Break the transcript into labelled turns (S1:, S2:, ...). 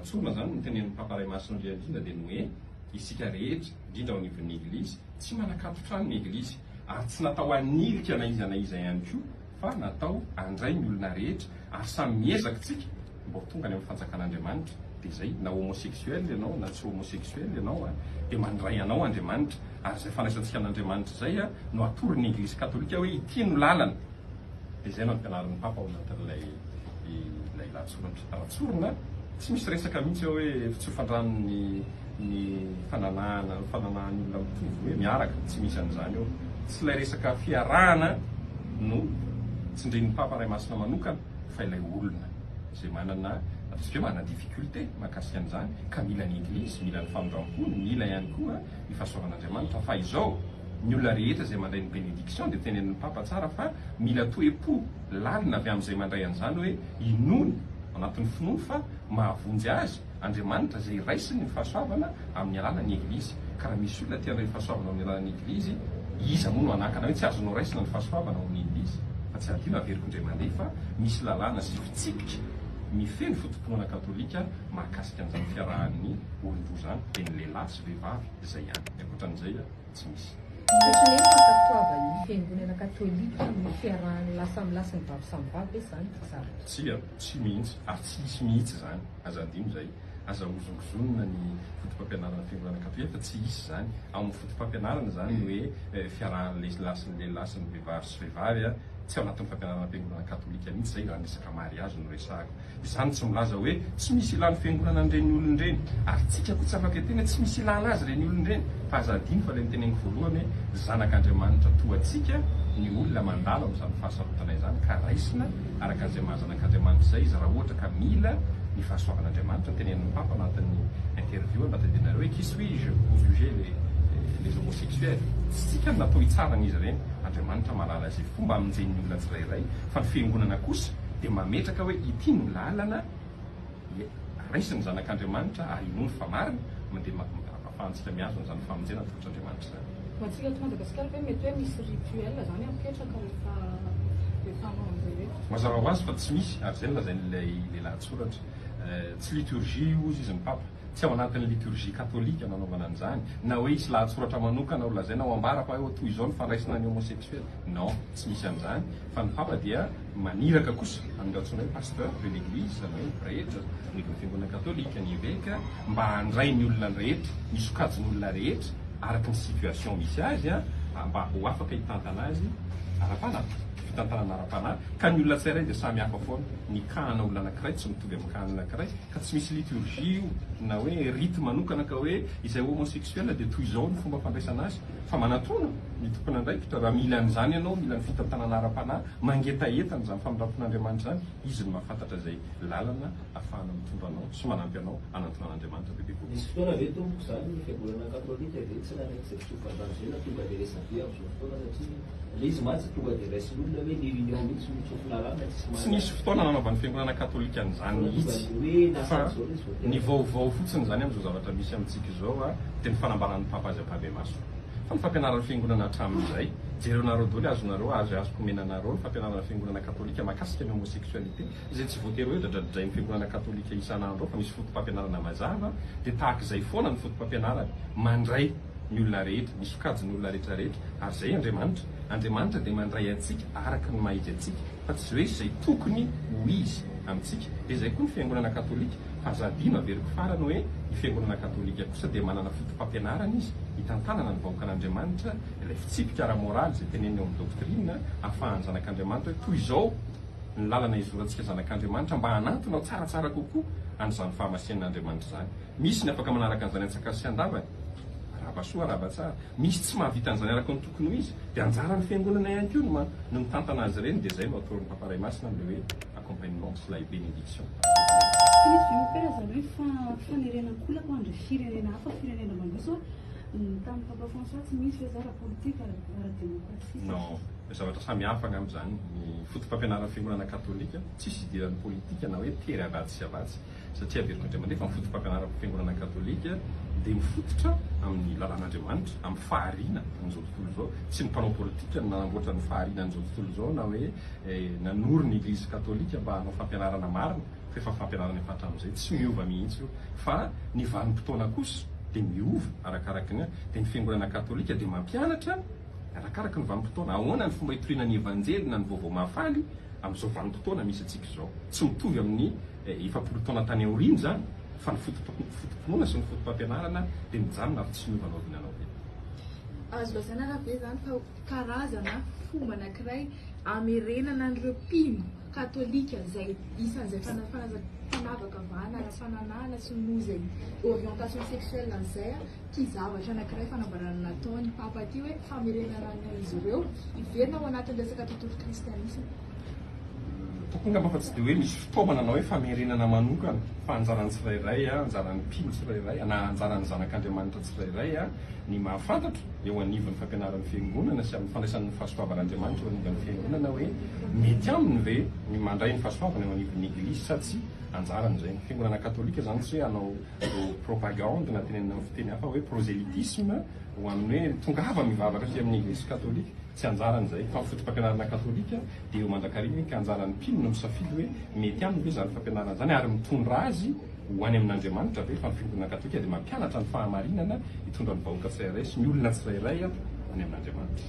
S1: tsorina izany ny tenenin'ny Papa Ray Masina indrindra indrindra dia ny hoe isika rehetra, indrindra ao anivon'ny Eglizy, tsy manan-kato trano ny Eglizy ary tsy natao hanilika na iza na iza ihany koa fa natao handray ny olona rehetra ary samy miezaka tsika mba ho tonga any amin'ny fanjakan'Andriamanitra dia izay na homosexuel ianao na tsy homosexuel ianao a dia mandray anao Andriamanitra ary izay fandraisantsika an'Andriamanitra izay a no atoron'ny Eglizy katolika hoe ity no lalana dia izay no ampianarin'ny Papa ao anatin'ilay ilay lahatsoratra. Raha tsorina, tsy misy resaka mihitsy ao hoe fitsofan-drano ny ny fananahana ny fananahan'ny olona mitovy hoe miaraka, tsy misy an'izany ao. Tsy ilay resaka fiarahana no tsindrin'ny Papa Ray Masina manokana fa ilay olona izay manana ataontsika hoe manana difficulté mahakasika an'izany ka mila ny Eglizy, mila ny famindram-pony, mila ihany koa ny fahasoavan'Andriamanitra. Fa izao, ny olona rehetra izay mandray ny bénédiction dia tenenin'ny Papa tsara fa mila toe-po lalina avy amin'izay mandray an'izany hoe inoany anatin'ny finoany fa mahavonjy azy Andriamanitra izay raisiny ny fahasoavana amin'ny alalan'ny Eglizy. Ka raha misy olona te handray ny fahasoavana amin'ny alalan'ny Eglizy, iza moa no hanakana hoe tsy azonao raisina ny fahasoavana ao amin'ny Eglizy? Fa tsy adino averiko indray mandeha fa misy lalàna sy fitsipika mifehy ny foto-pinoana katolika mahakasika an'izany fiarahan'ny olon-droa izany, dia ny lehilahy sy vehivavy, izay ihany. Ny ankoatran'izay tsy misy.
S2: Ohatry ny hoe fankatoavan'ny fiangonana katolika ny fiarahan'ny lahy samy lahy sy ny vavy samy vavy ve izany ity zavatra.
S1: Tsia, tsy mihitsy, ary tsy hisy mihitsy izany. Aza adino izay. Aza hozongozonina ny fotopampianaran'ny fiangonana katolika fa tsy hisy izany. Ao amin'ny fotopampianarana izany ny hoe fiarahan'ny lehilahy sy ny lehilahy sy ny vehivavy sy vehivavy, tsy ao anatin'ny fampianarana fiangonana katolika mihitsy izay raha ny resaka mariazy no resahako. Izany tsy milaza hoe tsy misy ilàn'ny fiangonana an'ireny olona ireny, ary tsika koa tsy afaka hiteny hoe tsy misy ilàna azy ireny olona ireny, fa aza adino fa ilay noteneniko voalohany hoe zanak'Andriamanitra toa antsika ny olona mandalo amin'izany fahasarotana izany ka raisina araka an'izay maha zanak'Andriamanitra izay izy raha ohatra ka mila ny fahasoavan'Andriamanitra, notenenin'ny Papa anatin'ny interview mba tadidinareo hoe qui suis-je pour juger les les homosexuels? Tsy tsika no natao hitsara an'izy ireny, Andriamanitra mahalala izay fomba hamonjeny ny olona tsirairay, fa ny fiangonana kosa dia mametraka hoe ity no lalana raisin'ny zanak'Andriamanitra ary inoany fa marina, mandeha ahafahantsika mihazo an'izany famonjena atolotr'Andriamanitra izany.
S3: Ho antsika eto Madagasikara ve mety hoe misy rituel izany apetraka rehefa rehefa hanao an'izay hoe.
S1: Mazava ho azy fa tsy misy, ary izay no lazain'ilay lahatsoratra. Tsy liturgie io hozy izy ny Papa. Tsy ao anatin'ny liturgie katolika no anaovana an'izany, na hoe hisy lahatsoratra manokana ho lazaina ho ambara fa hoe toy izao ny fandraisana ny homosexuel. Non, tsy misy an'izany, fa ny Papa dia maniraka kosa an'ireo antsoina hoe pasteur de l'église, izany hoe ny pretra, ny anivon'ny fiangonana katolika, ny eveka, mba handray ny olona rehetra, ny sokajin'olona rehetra araka ny situation misy azy, mba ho afaka hitantana azy ara-panahy. Fitantanana ara-panahy, ka ny olona tsirairay dia samy hafa foana, ny cas-na olona anankiray tsy mitovy amin'ny cas-na anankiray, Ka tsy misy liturgie io na hoe rite manokana ka hoe izay homosexuel dia toy izao ny fomba fandraisana azy fa manatona ny tompon'andraikitra raha mila an'izany ianao, mila ny fitantanana ara-panahy, mangetaheta an'izany famindram-pon'Andriamanitra izany, Izy no mahafantatra izay lalana ahafahana mitondra anao sy manampy anao hanantona an'Andriamanitra bebe kokoa.
S4: Nisy fotoana ve tompoko izany ny fiangonana katolika ve tsy nanaiky izay fitsofandrano izay na tonga dia resabe amin'izao fotoana satria ilay izy mantsy tonga dia raisin'olona hoe ny réunion mihitsy no tsofina rano na tsisy
S1: Tsy nisy fotoana nanaovan'ny fiangonana katolika an'izany mihitsy fa ny vaovao fotsiny izany amin'izao zavatra misy amintsika izao dia ny fanambaran'ny Papa azy ampahibemaso. Fa ny fampianaran'ny fiangonana hatramin'izay, jereonareo daholo azonareo ary azoko omena anareo ny fampianaran'ny fiangonana katolika mahakasika ny homosexualité izay tsy voatery hoe dradradrain'ny fiangonana katolika isan'andro ao fa misy foto-pampianarana mazava dia tahaka izay foana ny foto-pampianarany mandray ny olona rehetra, ny sokajin'olona rehetra rehetra ary izay Andriamanitra. Andriamanitra dia mandray antsika araka ny maha izy antsika fa tsy hoe izay tokony ho izy amintsika. Dia izay koa ny fiangonana katolika. Fa aza adino averiko farany hoe ny fiangonana katolika kosa dia manana foto-pampianarana izy hitantanana ny vahoakan'Andriamanitra, ilay fitsipika ara-moraly izay teneniny ao amin'ny doctrine ahafahan'ny zanak'Andriamanitra hoe toy izao ny lalana izorantsika zanak'Andriamanitra mba hanantona ho tsaratsara kokoa an'izany fahamasian'Andriamanitra izany. Misy ny afaka manaraka an'izany an-tsakany sy an-davany. Arahaba soa, arahaba tsara. Misy tsy mahavita an'izany araka ny tokony ho izy, dia anjaran'ny fiangonana ihany koa no no mitantana azy ireny, dia izay no ataon'ny Papa Ray Masina amin'ilay hoe accompagnement sy ilay bénédiction.
S3: Tsy misy ve mopera izany hoe fanerena ankolaka ho an'ireo firenena hafa, firenena mandroso ny tamin'ny Papa François tsy misy ve za ara-politika, ara-demokrasia?
S1: Non, zavatra samy hafa angamba izany. Ny foto-pampianaran'ny fiangonana katolika tsisy idiran'ny politika na hoe tery avy atsy sy avy atsy. Satria averiko indray mandeha fa ny foto-pampianaran'ny Fiangonana Katolika dia mifototra amin'ny lalàn'Andriamanitra, amin'ny fahariana an'izao tontolo izao. Tsy ny mpanao politika no nanamboatra ny fahariana an'izao tontolo izao na hoe nanory ny Eglizy Katolika mba hanao fampianarana marina. Fa efa fampianarana efa hatramin'izay, tsy miova mihitsy io. Fa ny vanim-potoana kosa dia miova arakaraky ny, dia ny fiangonana katolika dia mampianatra arakaraky ny vanim-potoana. Ahoana ny fomba hitoriana ny Evanjely na ny vaovao mahafaly amin'izao vanim-potoana misy antsika izao. Tsy mitovy amin'ny 40 taona tany aoriana izany fa ny foto-pinoana sy ny foto-pampianarana dia mijanona ary tsy miova na oviana na oviana.
S5: Azo lazaina ary ve izany fa karazana fomba anankiray hamerenana an'ireo mpino katolika izay isan'izay fanavakavahana ara-pananahana sy noho izay orientation sexuelle an'izay ity zavatra anankiray fanambarana nataon'ny Papa ity hoe famerenana an'izy ireo hiverina ao anatin'ny resaka tontolo kristianisma.
S1: Ataoko angamba fa tsy dia hoe misy fitaomana na hoe famerenana manokana fa anjaran'ny tsirairay, anjaran'ny mpino tsirairay na anjaran'ny zanak'Andriamanitra tsirairay ny mahafantatra eo anivon'ny fampianaran'ny Fiangonana sy amin'ny fandraisany ny fahasoavan'Andriamanitra eo anivon'ny Fiangonana hoe mety aminy ve ny mandray ny fahasoavana eo anivon'ny Eglizy sa tsia. Anjarany izay. Ny Fiangonana Katolika izany tsy hoe hanao propagande na tenenina amin'ny fiteny hafa hoe prosélytisme ho amin'ny hoe tongava mivavaka aty amin'ny Eglizy Katolika. Tsy anjarany izay. Fa ny fotopampianarana katolika dia eo mandrakariva iny ka anjaran'ny mpino no misafidy hoe mety aminy ve izany fampianarana izany ary mitondra azy ho any amin'Andriamanitra ve? Fa ny fiangonana katolika dia mampianatra ny fahamarinana hitondra ny vahoaka tsirairay sy ny olona tsirairay any amin'Andriamanitra.